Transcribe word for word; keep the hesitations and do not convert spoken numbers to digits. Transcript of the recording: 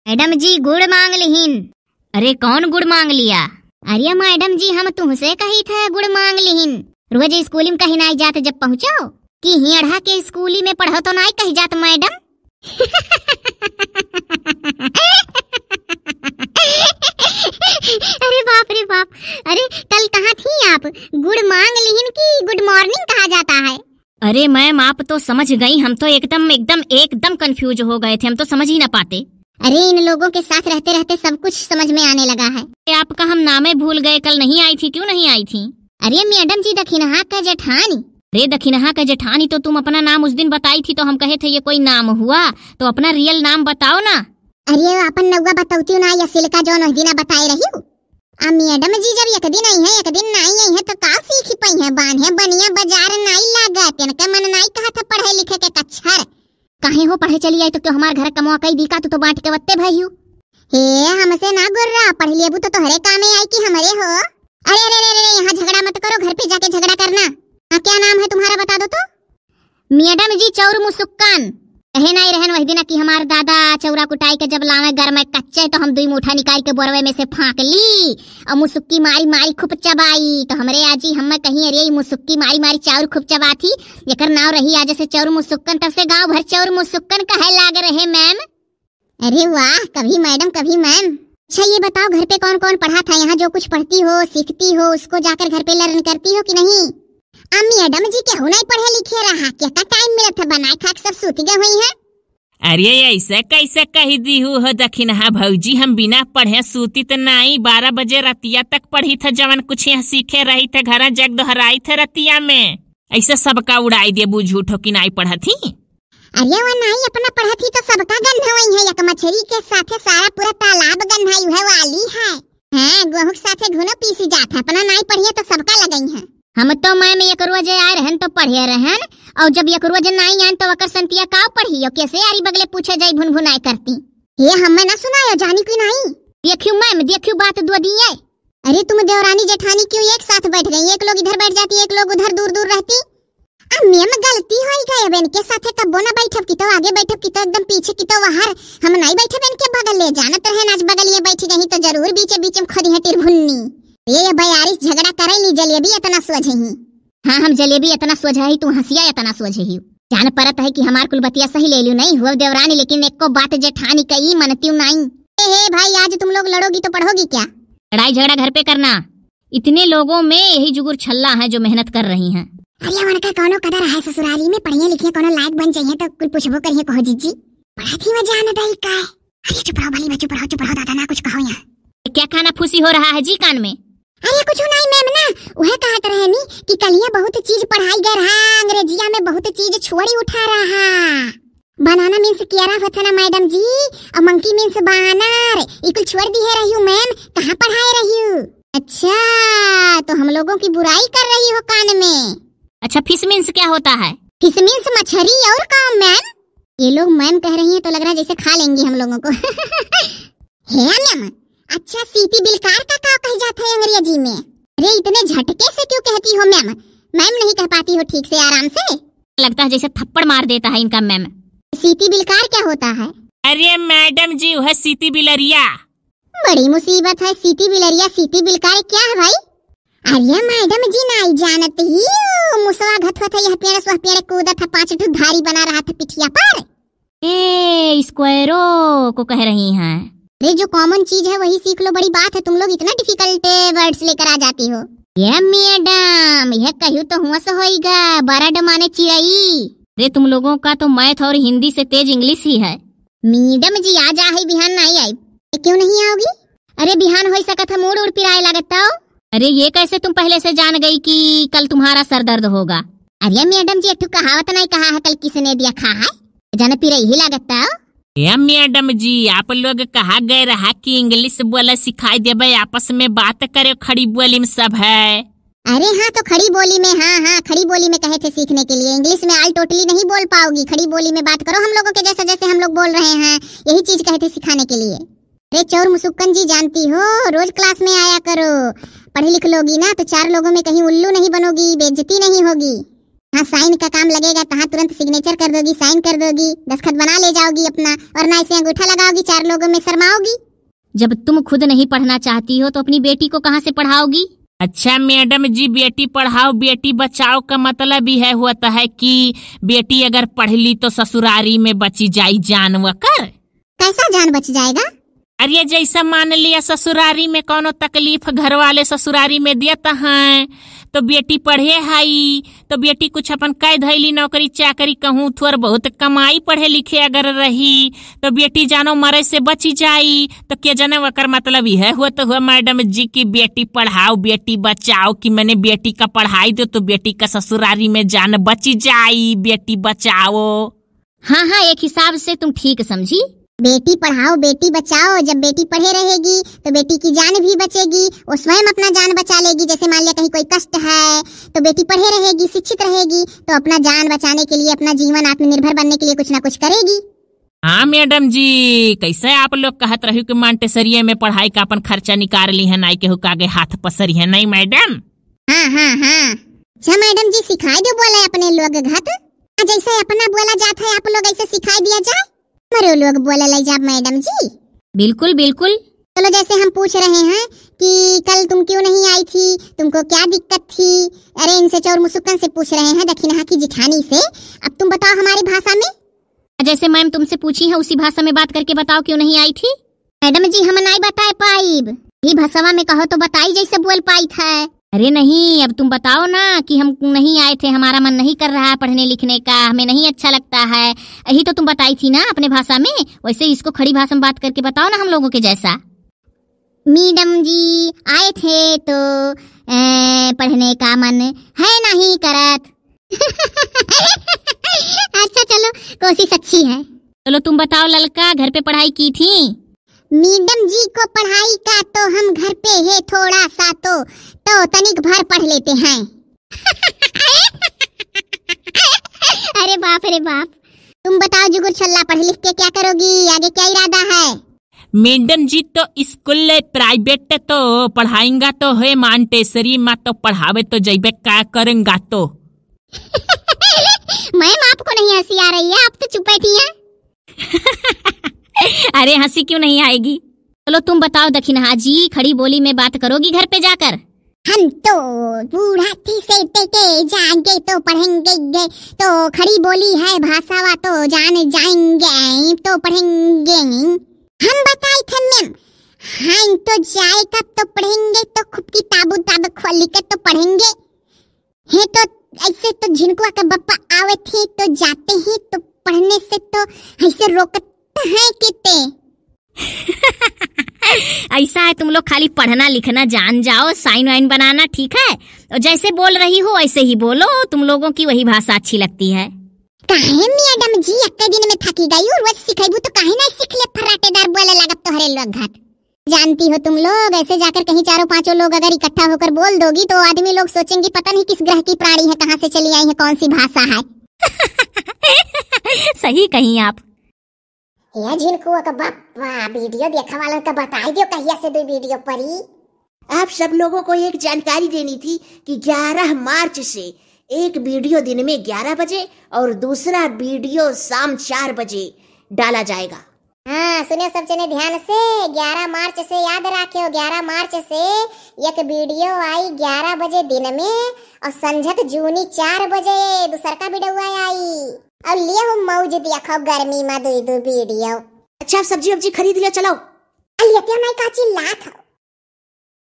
मैडम जी, गुड़ मांग लिहिन। अरे, कौन गुड़ मांग लिया? अरे मैडम जी, हम तुहसे कही थे गुड़ मांग लिहिन। रोज स्कूल में कही नाई जात, जब पहुँचो कि हियड़हा के स्कूली में पढ़ो तो नाई कही जात मैडम। अरे बाप रे बाप, अरे कल कहाँ थी आप? गुड़ मांग लिहिन कि गुड मॉर्निंग कहा जाता है? अरे मैम, आप तो समझ गई, हम तो एकदम, एकदम, एकदम कंफ्यूज हो गए थे, हम तो समझ ही ना पाते। अरे इन लोगों के साथ रहते रहते सब कुछ समझ में आने लगा है। अरे आपका हम नामे भूल गए, कल नहीं आई थी, क्यों नहीं आई थी? अरे मैडम जी, दखिनहा का जेठानी। अरे दखिनहा का जेठानी, तो तुम अपना नाम उस दिन बताई थी तो हम कहे थे ये कोई नाम हुआ, तो अपना रियल नाम बताओ ना। अरे अपन नौवा बतौती ना, या सिल्का जौन उस दिना बताए रही। आ मैडम जी जब एक दिन आई है, एक दिन नाई आई है तो का सीखी पाई है? बान्हे बनिया बाजार नाई लागत, इनके मन नाई कहा था पढ़े लिखे के कच्छर। काहे हो, पढ़े चली आई तो क्यों हमार घर कमवा कई दी का? तू तो बांट के वत्ते भई हू। हे, हमसे ना गुर्रा, पढ़ लेबू तो तोहरे कामे आई कि हमरे हो। अरे, अरे, अरे, अरे, यहाँ झगड़ा मत करो, घर पे जाके झगड़ा करना। हाँ, क्या नाम है तुम्हारा, बता दो तो। मैडम जी, चौर मुसुक्कन। कहे नाई रहन वही दिन कि हमार दादा चौरा कुटाई के जब लावे घर में कच्चे, तो हम दुई मुठा निकाल के बोरवे में से फांक ली और मुसुक्की मारी मारी खूब चबाई। तो हमरे आजी हमें कहीं, "अरे, ई मुसुक्की मारी मारी चाउर खूब चबाथी, एकर नाव रही आज से चौर मुसुक्कन।" तब से गांव भर चौर मुसुक्कन कहे लाग रहे मैम। अरे वाह, कभी मैडम, कभी मैम। अच्छा, ये बताओ, घर पे कौन कौन पढ़ा था? यहाँ जो कुछ पढ़ती हो, सीखती हो, उसको जाकर घर पे लर्न करती हो कि नहीं? आ मैडम जी, केहू नहीं पढ़े लिखे रहा, केका टाइम मिलत है, बनाए खा के सब सूत गए हुई हैं। अरे, ऐसे कैसे कही दीहू हो दखिनहा भौजी, हम बिना पढ़े सूती त नाई, बारह बजे रतिया तक पढ़ी था, जवन कुछ यहाँ सीखे रही थे, घर जग दोहराई थे रतिया में। ऐसे सबका उड़ाई देबू झूठो कि नाई पढ़त ही। अरे वो नाई अपना पढ़त ही तो सबका गन्हवई है, एक मछरी के साथे सारा पूरा तालाब गन्हाई है वाली है। हाँ, गोहूं के साथे घुनो पीसी जात है, अपना नाई पढ़िए तो सबका लगई है। हम तो मैम एक रोज आए रहन तो पढ़े रहन, और जब एक रोज नाई आन तो ओकर संतिया काव पढ़ी, और कैसे आरी बगले पूछे जाई भुनभुनाए करती। ये हमें ना सुनायो, जानी कि नाई? देखियो मैम, देखियो बात दो दिए। अरे तुम देवरानी जेठानी क्यों एक साथ बैठ गई? एक लोग इधर बैठ जाती, एक लोग उधर दूर दूर रहती। अब मैम गलती होई गए, अब इनके साथे कब्बो ना बैठब की तो आगे बैठब की तो एकदम पीछे की तो बाहर, हम नहीं बैठब इनके बगल ले। जानत रहे आज बगलिए बैठ गई तो जरूर बीचे बीच में खोदी है टिरभुन्नी। ये, ये बयारिस झगड़ा करे ली, जलेबी इतना सोझे ही। हाँ, हम जलेबी इतना सोझा ही, तू हंसिया इतना सोझे ही। जान परत है कि हमार कुल बतिया सही ले लियो नहीं हुआ देवरानी, लेकिन एको बात जेठानी कई मनतियो नहीं। ए हे भाई, आज तुम लोग लड़ोगी तो पढ़ोगी क्या? लड़ाई झगड़ा घर पे करना, इतने लोगों में यही जुगुर छल्ला है जो मेहनत कर रही हैं। अरे उनका कौनो कदर है ससुरारी में, पढ़िए लिखिए कौनो लायक बन जाइए तो कुल पूछबो करिए, कहो जीजी। पढ़ा थी मैं जान दई का है। अरे चुप रहो भली बच्चू, पढ़ाओ, चुप रहो दादा, ना कुछ कहो यहाँ। क्या काना फूसी हो रहा है जी कान में? अरे कुछ नहीं मैम, ना वह कहत रहनी कि कलिया बहुत चीज पढ़ाई गए रहा, अंग्रेजिया में बहुत चीज छोड़ी उठा रहा। बनाना मीन्स कियारा होता ना मैडम जी, और मंकी मीन्स बानर। ई कुल छोड़ दी है रही हूँ मैम, कहाँ पढ़ाए रही हूँ? अच्छा, तो हम लोगों की बुराई कर रही हो कान में। अच्छा, फिश मीन्स क्या होता है? फिश मीन्स मछली और का मैम? ये लोग मैम कह रही हैं तो लग रहा है जैसे खा लेंगी हम लोगों को। हे मैम, अच्छा सीटी बिलकार का का कह जाता है अंग्रेजी में? अरे इतने झटके से क्यों कहती हो मैम? मैम नहीं कह पाती हो ठीक से आराम से? लगता है जैसे थप्पड़ मार देता है इनका मैम। सीटी बिलकार क्या होता है? अरे मैडम जी, वह सीटी बिलरिया। बड़ी मुसीबत है, सीटी बिलरिया, सीटी बिलकार क्या है भाई? अरे मैडम जी, नाई जानत ही, मुसवा घत होत है, यह पेड़ से वह पेड़ कूदत है, पांच ठो धारी बना रहा था पिठिया पर। ए, स्क्वायरो को कह रही हैं। अरे जो कॉमन चीज है वही सीख लो, बड़ी बात है, तुम लोग इतना डिफिकल्ट वर्ड्स लेकर आ जाती हो। ये मैडम, यह कहियो तो हुआ से होइगा, बर्ड माने चिड़ई। अरे तुम लोगों का तो मैथ और हिंदी से तेज इंग्लिश ही है। मैडम जी आ जा है, बिहान नहीं आई। ए, क्यों नहीं आओगी? अरे बिहान हो सकत है मूड उड़ पिराए लागत तो। अरे ये कैसे तुम पहले से जान गई कि कल तुम्हारा सर दर्द होगा? अरे मैडम जी, एक ठो कहावत नहीं कहा है, कल किसने दिया खा है, जाने पिरई ही लागत तो। ए मैडम जी, आप लोग कहा गए रहा कि इंग्लिश बोले सिखाई देबे, आपस में बात करे खड़ी बोली में सब है। अरे हाँ, तो खड़ी बोली में, हाँ, हाँ, खड़ी बोली में कहे थे सीखने के लिए, इंग्लिश में all totally नहीं बोल पाओगी, खड़ी बोली में बात करो हम लोगों के जैसा, जैसे हम लोग बोल रहे हैं, यही चीज कहे थे सिखाने के लिए। अरे चौर मुसुक्कन जी, जानती हो, रोज क्लास में आया करो, पढ़ लिख लोगी ना तो चार लोगों में कहीं उल्लू नहीं बनोगी, बेइज्जती नहीं होगी। जहाँ साइन का काम लगेगा, तहाँ तुरंत सिग्नेचर कर दोगी, साइन कर दोगी, दस्तखत बना ले जाओगी अपना, और ना ऐसे अंगूठा लगाओगी, चार लोगों में शर्माओगी। जब तुम खुद नहीं पढ़ना चाहती हो, तो अपनी बेटी को कहाँ से पढ़ाओगी? अच्छा मैडम जी, बेटी पढ़ाओ बेटी बचाओ का मतलब यह होता है कि बेटी अगर पढ़ ली तो ससुरारी में बची जाई जान वकर। कैसा जान बच जाएगा? अरे जैसा मान लिया ससुरारी में कौनो तकलीफ घर वाले ससुरारी में देत हैं, तो बेटी पढ़े हई, तो बेटी कुछ अपन कह धैली नौकरी चाकरी, कहूँ थोर बहुत कमाई पढ़े लिखे अगर रही, तो बेटी जानो मरे से बची जाई। तो के जने ओकर मतलब यह होत हुआ मैडम जी कि बेटी पढ़ाओ बेटी बचाओ, कि मने बेटी का पढ़ाई दो तो बेटी का ससुरारी में जान बची जाई, बेटी बचाओ। हाँ, हाँ, एक हिसाब से तुम ठीक समझी। बेटी पढ़ाओ बेटी बचाओ, जब बेटी पढ़े रहेगी तो बेटी की जान भी बचेगी, वो स्वयं अपना जान बचा लेगी। जैसे मान लिया कहीं कोई कष्ट है तो बेटी पढ़े रहेगी, शिक्षित रहेगी, तो अपना जान बचाने के लिए, अपना जीवन आत्मनिर्भर बनने के लिए कुछ ना कुछ करेगी। हाँ मैडम जी, कैसे आप लोग कहत रही कि मांटेसरिये में पढ़ाई का अपन खर्चा निकाल ली है, नाई केहू का आगे हाथ पसरी है, नहीं मैडम? हाँ, हाँ, हाँ। अच्छा मैडम जी, सिखाई दो बोले अपने लोग घत। हाँ, जैसे अपना बोला जात है, आप लोग ऐसे सिखाई दिया जाए, हमरो लोग बोले ले जाब मैडम जी। बिल्कुल, बिल्कुल। चलो, जैसे हम पूछ रहे हैं कि कल तुम क्यों नहीं आई थी, तुमको क्या दिक्कत थी? अरे, इनसे चौर मुसुक्कन से पूछ रहे हैं, दखिनहा की जिठानी से। अब तुम बताओ हमारी भाषा में। जैसे मैम तुमसे पूछी है, उसी भाषा में बात करके बताओ, क्यों नहीं आई थी? मैडम जी, हम नहीं बताए पाइब। ही भाषावा में कहो तो बताई, जैसे बोल पाई था। अरे नहीं, अब तुम बताओ ना कि हम नहीं आए थे, हमारा मन नहीं कर रहा है पढ़ने लिखने का, हमें नहीं अच्छा लगता है। यही तो तुम बताई थी ना अपने भाषा में, वैसे इसको खड़ी भाषा में बात करके बताओ ना हम लोगों के जैसा। मैडम जी, आए थे तो, ए, पढ़ने का मन है नहीं करत। अच्छा चलो, कोशिश अच्छी है। चलो तुम बताओ ललका, घर पे पढ़ाई की थी? मैडम जी को पढ़ाई का तो हम घर पे है थोड़ा सा तो, तो तनिक भर पढ़ लेते हैं। अरे बाप रे बाप। तुम बताओ जुगुर छल्ला, पढ़ लिख के क्या करोगी, आगे क्या इरादा है? मैडम जी तो स्कूल प्राइवेट तो पढ़ाएंगा तो है, मांटेसरी माँ तो पढ़ावे तो जैबे का करेंगा तो। मैम, आपको नहीं हंसी आ रही है, आप तो चुप बैठी हैं। अरे हंसी क्यों नहीं आएगी? चलो तुम बताओ दखिनहा जी, खड़ी बोली में बात करोगी घर पे जाकर? हम तो बूढ़ा थी से ते के जाएंगे तो पढ़ेंगे, ये तो खड़ी बोली है भाषावा तो जान जाएंगे तो पढ़ेंगे। हम बताई थे मैम, हम तो जाए का तो पढ़ेंगे तो खूब किताब उताब खोल के तो पढ़ेंगे। हे तो ऐसे तो झिनकुआ के बप्पा आवे थे तो जाते ही तो पढ़ने से तो ऐसे रोकत है किते। ऐसा है तुम लोग खाली पढ़ना लिखना जान जाओ, साइन वाइन बनाना, ठीक है? और जैसे बोल रही हो वैसे ही बोलो, तुम लोगों की वही भाषा अच्छी लगती है। काहे मैडम जी, एक दिन में थकी गई और रोज सिखेबू तो काहे नहीं सीख ले, फर्राटेदार बोले लागत तोहरे लोग घात। जानती हो तुम लोग, ऐसे जाकर कहीं चारों पांचों लोग अगर इकट्ठा होकर बोल दोगी तो आदमी लोग सोचेंगे पता नहीं किस ग्रह की प्राणी है, कहाँ से चली आई है, कौन सी भाषा है। सही कही आप। या झिनकुआ का बापा, वीडियो देखा वालन का बताई दियो कहिया से दो वीडियो परी। आप सब लोगों को एक जानकारी देनी थी कि ग्यारह मार्च से एक वीडियो दिन में ग्यारह बजे और दूसरा वीडियो शाम चार बजे डाला जाएगा। हाँ, सुने सब जने ध्यान से, ग्यारह मार्च से याद रखियो, ग्यारह मार्च से एक वीडियो आई ग्यारह बजे दिन में और संझक जूनी चार बजे दूसर का वीडियो आई। और लिए हो मौज दिया खाओ गर्मी में दो दो वीडियो। अच्छा, आप सब्जी वब्जी खरीद लियो, चलो। अलियतिया माई का चिल्लात हो।